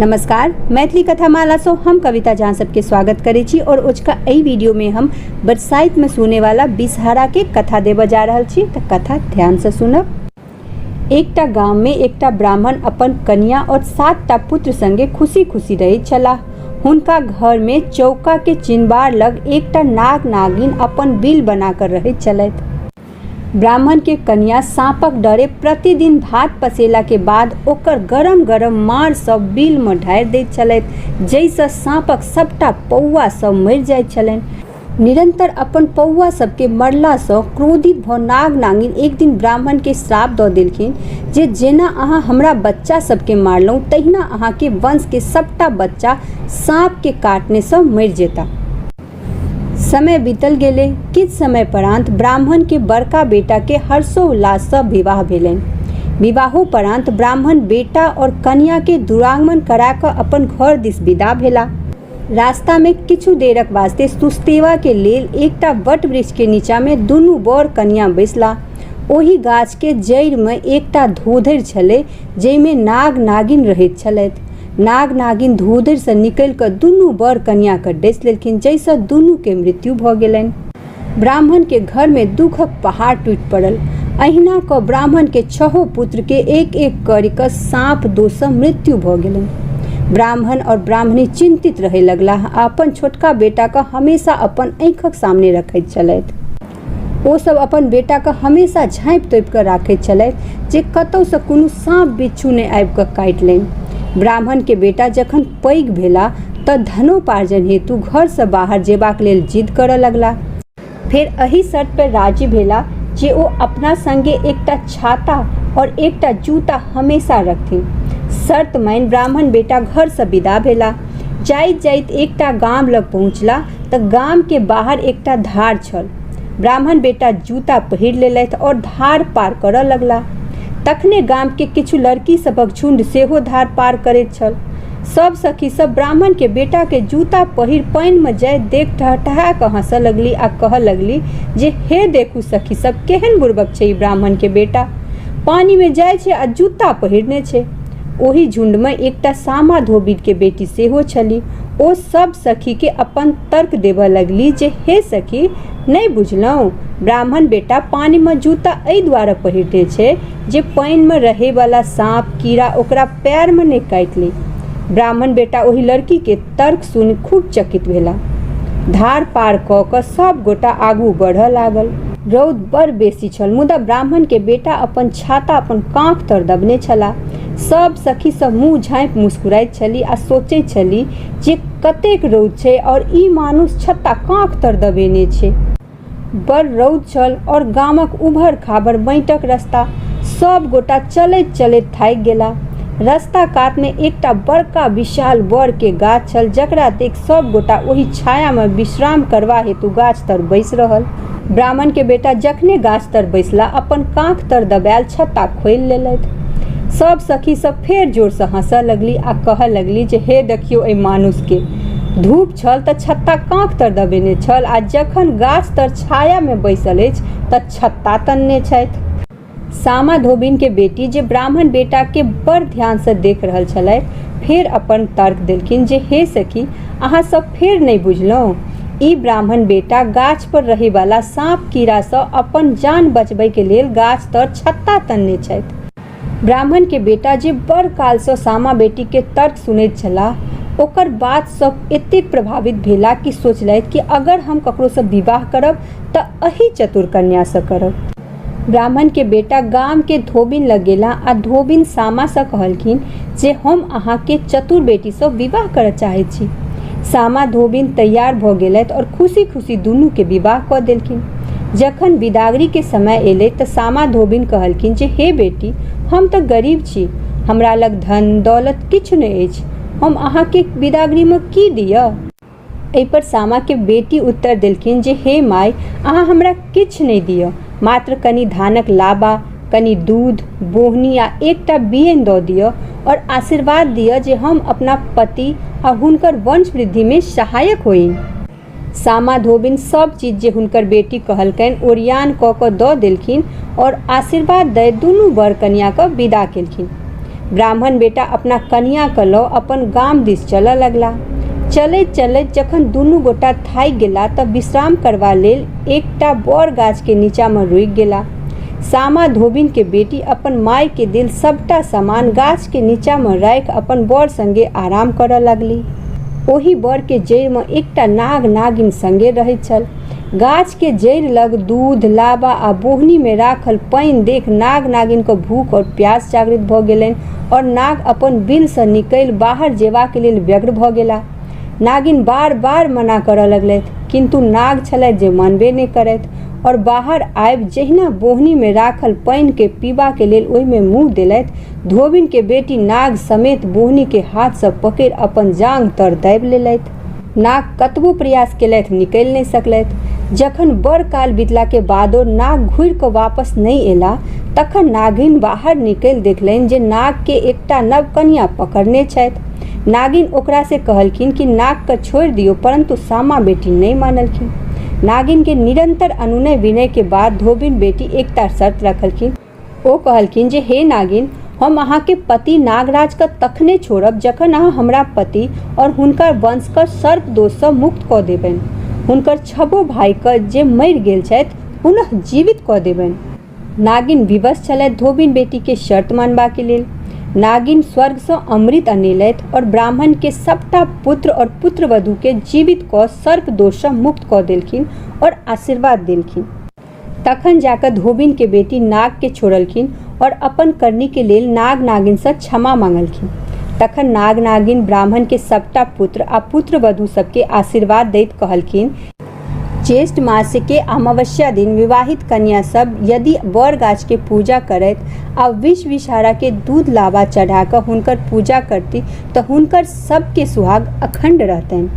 नमस्कार, मैथिली कथा माला से हम कविता झा सबके स्वागत करै छी और ओजका एहि वीडियो में हम बरसाइत में सुने वाला बिसहरा के कथा देबऽ जा रहल छी, तऽ कथा ध्यान से सुनब। एकटा गाम में एकटा ब्राह्मण अपन कनिया और 7टा पुत्र संगे खुशी खुशी रहैत छलाह। हुनका घर में चौका के चिनबार लग एकटा नाग नागिन अपन बिल बना कर रहैत छलथि। ब्राह्मण के कनिया साँपक डरे प्रतिदिन भात पसेला के बाद ओकर गरम गरम मार सब बिल में ढारि दैत छलथि, जाहिसँ साँपक सबटा पौआ सब मरि जाइत छलनि। निरंतर अपन पौआ सबके मरलासँ क्रोधित भऽ नाग नागिन एक दिन ब्राह्मण के श्राप दऽ देलखिन जे जेना अहाँ हमरा बच्चा सबके मारलहुँ तहिना अहाँके वंशके सबटा बच्चा साँपके काटनेसँ मरि जेता। समय बीतल गेलै। किछु समय परान्त ब्राह्मण के बड़का बेटा के हर्षोल्लास सँ विवाह भेलनि। विवाहोपरान्त ब्राह्मण बेटा और कनिया के दुरागमन करा कऽ अपन घर दिस विदा भेला। रास्ता में किछु देरक वास्ते सुस्तेवा के लेल एकटा वट वृक्ष के नीचा में दुनू वर कनिया बैसला। ओहि गाछ के जड़ि में एकटा धोधरि छलै जाहिमे नाग नागिन रहैत छलथि। नाग नागिन धोधरिसँ निकलि कऽ दुनू वर कनियाँके डसि लेलखिन, जाहिसँ दुनूके मृत्यु भऽ गेलनि। ब्राह्मणके घरमे दुःखक पहाड़ टूटि पड़ल। अहिना कऽ ब्राह्मणके छहो पुत्रके एक एक करि कऽ साँप दोषसँ मृत्यु भऽ गेलनि। ब्राह्मण आओर ब्राह्मणी चिन्तित रहय लगलाह आ अपन छोटका बेटाके हमेशा अपन आँखिक सामने रखैत छलथि। ओ सब अपन बेटाके हमेशा झाँपि तोपि कऽ राखैत छलथि जे कतहुसँ कोनो साँप बिच्छू नहि आबि कऽ काटि लनि। ब्राह्मणके बेटा जखन पैघ भेला तऽ धनोपार्जन हेतु घरसँ बाहर जेबाक लेल जिद करऽ लगला। फेर एहि शर्त पर राजी भेला जे ओ अपना संगे एकटा छाता आओर एकटा जूता हमेशा रखथिन। शर्त मानि ब्राह्मण बेटा घरसँ विदा भेला। जाइत जाइत एकटा गाम लग पहुँचला तऽ गामके बाहर एकटा धार छल। ब्राह्मण बेटा जूता पहिर लेलथि आओर धार पार करऽ लगला। तखने गामके किछु लड़की सभक झुंड सेहो धार पार करैत छल। सब सखी सब ब्राह्मणके बेटाके जूता पहिर पानिमे जाइत देख ठहठहा कऽ हँसऽ लगली आ कहऽ लगली जे हे देखू सखी सब, केहन बुड़बक छै ई ब्राह्मणके बेटा, पानिमे जाइ छै आ जूता पहिरने छै। ओहि झुंडमे एकटा सामा धोबिनके बेटी सेहो छली। ओ सब सखीके अपन तर्क देबऽ लगली जे हे सखी, नहि बुझलहुँ, ब्राह्मण बेटा पानिमे जूता एहि दुआरे पहिरने छै जे पानिमे रहैवला साँप कीड़ा ओकरा पैरमे नहि काटि लै। ब्राह्मण बेटा ओहि लड़कीके तर्क सुनि खूब चकित भेला। धार पार कऽ कऽ सब गोटा आगू बढ़ऽ लागल। रौद बड़ बेसी छल, मुदा ब्राह्मणके बेटा अपन छाता अपन काँख तर दबने छलाह। सब सखी सब मुँह झाँपि मुस्कुराइत छली आ सोचैत छली जे कतेक रौद छै और ई मानुस छत्ता काँख तर दबेने छै। बड़ रौद छल और गामक उभर खाभर माटिक रस्ता। सब गोटा चलैत चलैत थाकि गेला। रस्ता कात में एकटा बड़का विशाल बर के गाछ छल, जकरा देख सब गोटा ओहि छाया में विश्राम करबा हेतु गाछ तर बैसि रहल। ब्राह्मण के बेटा जखने गाछ तर बैसला अपन काँख तर दबायल छत्ता खोलि लेलथि। सब सखी सब फेर जोरसँ हँसऽ लगली आ कहऽ लगली जे हे देखियौ एहि मानुसके, धूप छल तऽ छत्ता काँख तर दबेने छल आ जखन गाछ तर छायामे बैसल अछि तऽ छत्ता तनने छथि। सामा धोबिन के बेटी जे ब्राह्मण बेटा के बड़ ध्यान से देख रहल छलथि फेर अपन तर्क देलखिन जे हे सखी, अहाँ सब फेर नहि बुझलहुँ, ई ब्राह्मण बेटा गाछ पर रहै वाला साँप कीड़ा सँ अपन जान बचबै के लेल गाछ तर छत्ता तनने छथि। ब्राह्मण के बेटा जे बड़ काल सँ सामा बेटी के तर्क सुनैत छलाह ओकर बात सँ एतेक प्रभावित भेला कि सोचलथि कि अगर हम ककरो सँ विवाह करब तऽ एहि चतुर कन्या सँ करब। ब्राह्मण के बेटा गाम के धोबिन लग गेला आ धोबिन सामा सँ कहलखिन जे हम अहाँ के चतुर बेटी सँ विवाह करऽ चाहैत छी। सामा धोबिन तैयार भऽ गेलथि और खुशी खुशी दुनू के विवाह कऽ देलखिन। जखन बिदागरी के समय एलै तऽ सामा धोबिन कहलखिन जे हे बेटी, हम तऽ गरीब छी, हमरा लग धन दौलत किछु नहि अछि, हम अहाँ के बिदागरी मे की दिअ? एहिपर सामाके बेटी उत्तर देलखिन जे हे माय, अहाँ हमरा किछु नहि दिअ, मात्र कनि धानक लाबा, कनि दूध, बोहनी आ एकटा बियनि दऽ दिअ आओर आशीर्वाद दिअ जे हम अपना पति आ हुनकर वंश वृद्धिमे सहायक होइन। सामा धोबिन सब चीज जे हुनकर बेटी कहलकनि ओरियान कऽ कऽ दऽ देलखिन आओर आशीर्वाद दय दुनू वर कनियाँके विदा केलखिन। ब्राह्मण बेटा अपना कनियाँके लऽ अपन गाम दिस चलऽ लगला। चलैत चलैत जखन दुनू गोटा थाकि गेला तऽ विश्राम करबा लेल एकटा बड़ गाछके नीचाँमे रुकि गेला। सामा धोबिनके बेटी अपन मायके देल सभटा सामान गाछके नीचाँमे राखि अपन वर संगे आराम करऽ लगली। ओहि बड़के जड़िमे एकटा नाग नागिन संगे रहैत छल। गाछके जड़ि लग दूध, लाबा आ बोहनीमे राखल पानि देख नाग नागिनके भूख आओर प्यास जागृत भऽ गेलनि आओर नाग अपन बिलसँ निकलि बाहर जेबाक लेल व्यग्र भऽ गेला। नागिन बार बार मना करऽ लगलथि, किन्तु नाग छलथि जे मानबे नहि करथि आओर बाहर आबि जहिना बोहनीमे राखल पानिके पीबाक लेल ओहिमे मुँह देलथि, धोबिनके बेटी नाग समेत बोहनीके हाथसँ पकड़ि अपन जाँघ तर दाबि लेलथि। नाग कतबो प्रयास केलथि, निकलि नहि सकलथि। जखन बड़ काल बितलाके बादो नाग घुरि कऽ वापस नहि एला, तखन नागिन बाहर निकलि देखलनि जे नागके एकटा नव कनिया पकड़ने छथि। नागिन ओकरा से कहलखिन कि नागके छोड़ि दियौ, परंतु सामा बेटी नहि मानलखिन। नागिनके निरंतर अनुनय विनयके बाद धोबिन बेटी एकटा शर्त रखलखिन। ओ कहलखिन जे हे नागिन, हम अहाँके पति नागराजके तखने छोड़ब जखन अहाँ हमरा पति आओर हुनकर वंशके सर्प दोषसँ मुक्त कऽ देबनि। हुनकर छबो भाइके जे मरि गेल छथि पुनः जीवित कऽ देबनि। नागिन विवश छलथि धोबिन बेटीके शर्त मानबाके लेल। नागिन स्वर्गसँ अमृत अनेलथि आओर ब्राह्मणके सबटा पुत्र आओर पुत्रवधूके जीवित कऽ सर्प दोषसँ मुक्त कऽ देलखिन आओर आशीर्वाद देलखिन। तखन जा कऽ धोबिनके बेटी नागके छोड़लखिन आओर अपन करनीके लेल नाग नागिनसँ क्षमा मांगलखिन। तखन नाग नागिन ब्राह्मणके सबटा पुत्र आ पुत्रवधू सबके आशीर्वाद दैत कहलखिन, ज्येष्ठ मासके अमावस्या दिन विवाहित कन्या सब यदि बर गाछके पूजा करथि आ विष विषहाराके दूध लाबा चढ़ा कऽ हुनकर पूजा करती तऽ हुनकर सबके सुहाग अखण्ड रहतनि।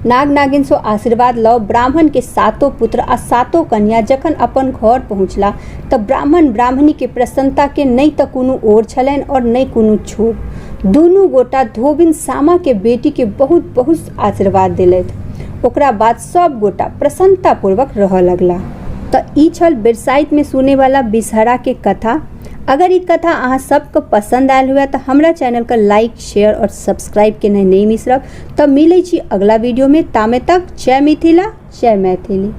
नाग नागिनसँ आशीर्वाद लऽ ब्राह्मणके सातो पुत्र आ सातो कन्या जखन अपन घर पहुँचला तऽ ब्राह्मण ब्राह्मणीके प्रसन्नताके नहि तऽ कोनो ओर छलनि आओर नहि कोनो छोर। दुनू गोटा धोबिन सामाके बेटीके बहुत बहुत आशीर्वाद देलथि। ओकरा बाद सब गोटा प्रसन्नतापूर्वक रहऽ लगला। तऽ ई छल बरसाइतमे सुनैवला बिषहराके कथा। अगर ई कथा अहाँ सबके पसन्द आयल हुए तऽ हमरा चैनलके लाइक, शेयर आओर सब्सक्राइब केनाइ नहि बिसरब। तऽ मिलै छी अगला वीडियोमे, तामे तक जय मिथिला, जय मैथिली।